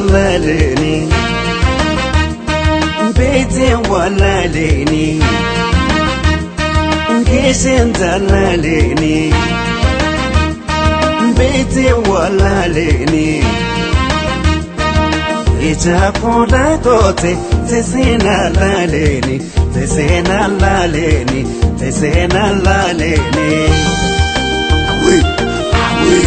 Wallaaleni beete wallaaleni geeseen jaallaleni beete wallaaleni ija fuula goote teesena laaleni teesena laaleni teesena laaleni. Awii! Awii!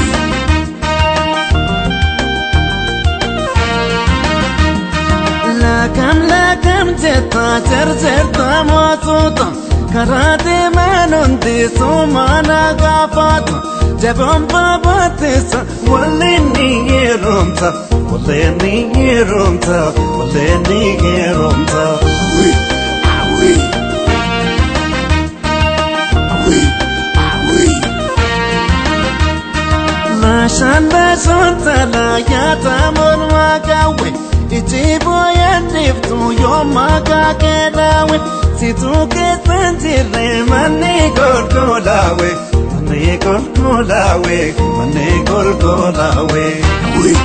Laakam laakam jetta jarjarta mootota karaa deeman hundi sumaana gaafata jaboon babaatisa walli ni heerumta walli ni heerumta walli ni heerumta. Awii! Awii! Awii! Awii! Laashaan laashaan talaa yaata mormaa gaawwe iji booyaan dhiiftu yoo maqaa keedaawe situu keessan jirre manni golgolaawe manni golgolaawe manni golgolaawe. Awii!